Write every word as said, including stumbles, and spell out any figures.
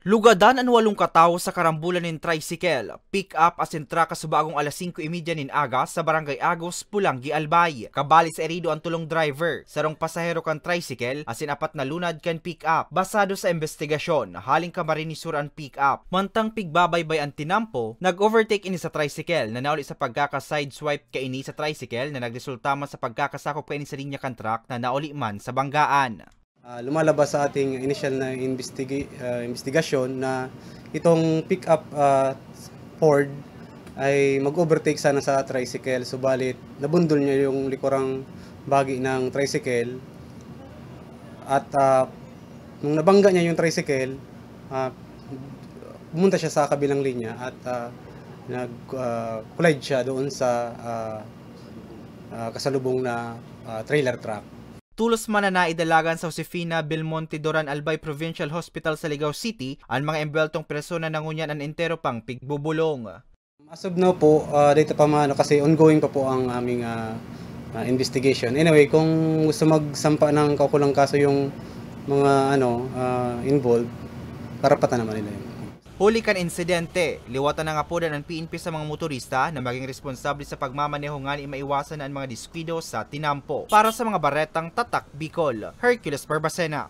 Lugadan an walong katawo sa karambolan nin tricycle, pick-up asin truck kasubagong alas singko y media nin aga sa Barangay Agos, Polangui, Albay. Kabali sa erido an tolong driver, sarong pasahero kan tricycle asin apat na lunad kan pick-up. Basado sa imbestigasyon, haling Camarines Sur an pick-up. Mantang pigbabaybay an tinampo, nag-overtake ini sa tricycle na nauli sa pagkaka-sideswipe kaini sa tricycle na nagresulta man sa pagkakasakop kaini sa linya kan truck na nauli man sa banggaan. Ah, lumalabas sa ating initial na imbestigi-, ah, imbestigasyon na itong pick-up, ah, Ford ay mag-overtake sana sa tricycle, subalit nabundol niya yung likurang bahagi ng tricycle at, ah, nung nabangga niya yung tricycle, ah, pumunta siya sa kabilang linya at, ah, nag, ah, collide siya doon sa, ah, ah, kasalubong na, ah, trailer truck. Tolos man na naidalagan sa Josefina Belmonte Duran Albay Provincial Hospital sa Ligao City an mga embuweltong persona na ngunyan an entero pang pigbubulong. As of now po, ah, dito pa maano kasi ongoing pa po ang aming, ah, ah, investigation. Anyway, kung gusto magsampa ng kaukulang kaso yung mga ano, ah, involved, karapatan naman nila yun. Huli kan insidente, liwat na nangapodan an P N P sa mga motorista na maging responsable sa pagmamaneho ngani maiwasan na an mga diskwido sa tinampo. Para sa mga baretang Tatak Bicol, Hercules Barbacena.